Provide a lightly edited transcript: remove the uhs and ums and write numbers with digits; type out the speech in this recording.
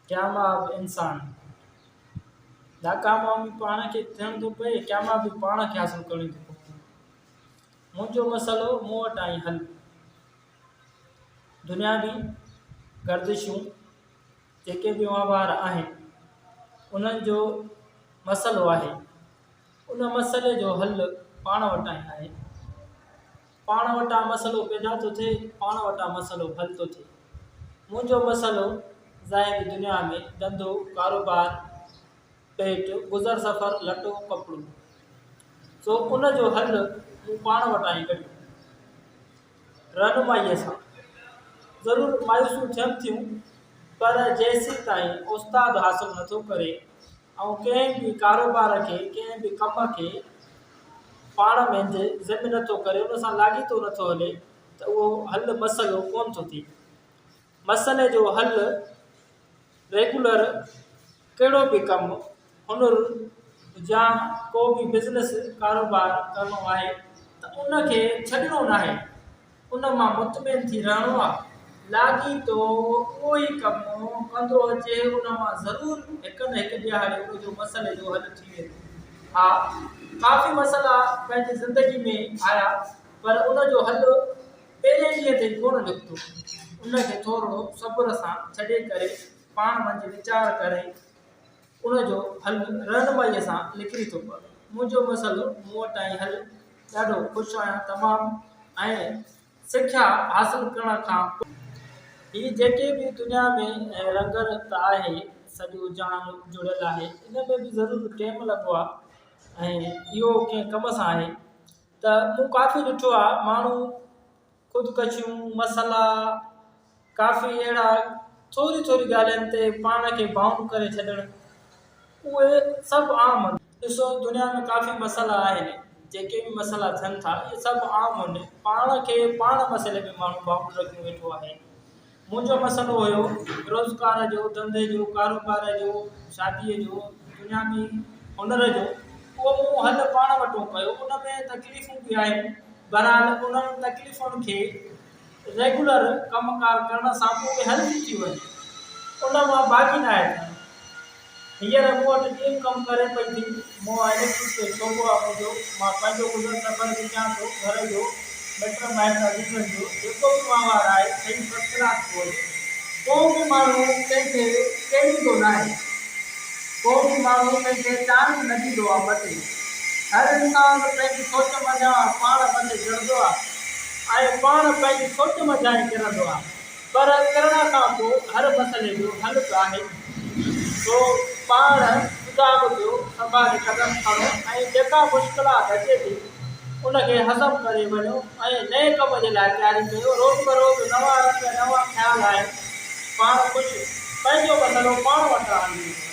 ڪياماب انسان ناڪاميابي پاڻ کي ٿيڻ ٿو پئي، ڪاميابي پاڻ کي حاصل ڪرڻي ٿي پوي. منهنجو مسئلو مون وٽ آئين حل. دنياوي گردشون جيڪي به وهنوار آهن، انهن جو مسئلو آهي. ان مسئلي جو حل پاڻ وٽان ئي آهي. پاڻ وٽان مسئلو پيدا ٿو ٿئي، پاڻ وٽان مسئلو حل ٿو ٿئي. منهنجو مسئلو ظاهري دنيا ۾ ڌنڌو، ڪاروبار، پيٽ، گذر سفر، لٽو ڪپڙو. سو ان جو حل مون پاڻ وٽان ئي ڪڍيو. رهنمائيء سان. ضرور مايوسيون ٿين ٿيون، پر جيسيتائين استاد حاصل نٿو ڪري ۽ ڪنهن به ڪاروبار کي، ڪنهن به ڪم کي پاڻ منجهه ضم نه ٿو ڪري، ان سان لاڳيتو نه ٿو هلي ته اهو حل مسئلو ڪونه ٿو ٿئي. مسئلي جو حل ريگولر ڪهڙو به ڪم، هنر يا ڪو به بزنس ڪاروبار ڪرڻو آهي ته ان کي ڇڏڻو ناهي. ان مان مطمئن ٿي رهڻو آ. لاڳيتو اهو ئي ڪم ڪندو اچي ان مان ضرور هڪ نه هڪ ڏهاڙي ان جو مسئلي جو حل ٿي ويندو. ها ڪافي مسئلا پنهنجي زندگي ۾ آيا پر ان جو حل پهرين ڏينهن تي ئي ڪونه نڪتو. ان کي ٿورڙو صبر سان ڇڏي ڪري پاڻ منجهه ويچار ڪري ان جو حل رهنمائيء سان نڪري ٿو پوي. منهنجو مسئلو مون وٽ آئي حل. ڏاڍو خوش آهيان تمام ۽ سکيا حاصل ڪرڻ کان پوء. هي جيڪي به دنيا ۾ رنگرت آهي سڄو جهان جڙيل آهي ان ۾ به ضرور ٽيم لڳو آهي ۽ اهو ڪنهن ڪم سان آهي ته مون ڪافي ڏٺو آهي ماڻهو خودڪشيون، مسئلا، ڪافي اهڙا ٿوري ٿوري ڳالهين تي پاڻ کي بائونڊ ڪري ڇڏڻ اهي سڀ عام آهن. ڏسو دنيا ۾ ڪافي مسئلا آهن جيڪي به مسئلا ٿين ٿا اهي سڀ عام آهن پاڻ کي پاڻ مسئلي ۾ ماڻهو بائونڊ رکيو ويٺو آهي. منهنجو مسئلو هيو روزگار جو، ڌنڌي جو، ڪاروبار جو، شاديء جو، دنياوي هنر جو، اهو مون حل پاڻ وٽون ڪيو، ان ۾ تڪليفون به آيون، بهرحال انهن تڪليفن کي ريگولر ڪم ڪار ڪرڻ سان پوء اهي حل به ٿي وڃي، ان مان باغي ناهي ٿيڻو. هينئر مون وٽ ٽيم ڪم ڪري پئي ٿي. مون اليڪٽرڪ جو شعبو آ منهنجو. مان پنهنجو گذر سفر به ڪيان ٿو، گهر جو، مٽ مائٽ عزيزن جو، جيڪو به وهنوار آهي، صحيح فرسٽ ڪلاس ٿو هلي. ڪو به ماڻهو ڪنهن کي ڪيريندو ناهي. ڪو به ماڻهو ڪنهن کي چانس نه ڏيندو آ مٿي. هر انسان پنهنجي سوچ منجهان پاڻ مٿي چڙهندو آ ۽ پاڻ پنهنجي سوچ منجهان ئي ڪرندو آ. پر ڪرڻ کان پوء هر مسئلي جو حل به آهي. سو پاڻ سجاڳ ٿيو، سنڀالي قدم کڻو ۽ جيڪا مشڪلات اچي ٿي، ان کي هضم ڪري وڃو ۽ نئين ڪم جي لاء تياري ڪيو. روز بروز نوان رنگ، نوان خيال آهن. پاڻ خوش، پنهنجو مسئلو پاڻ وٽان آڻي وڃو.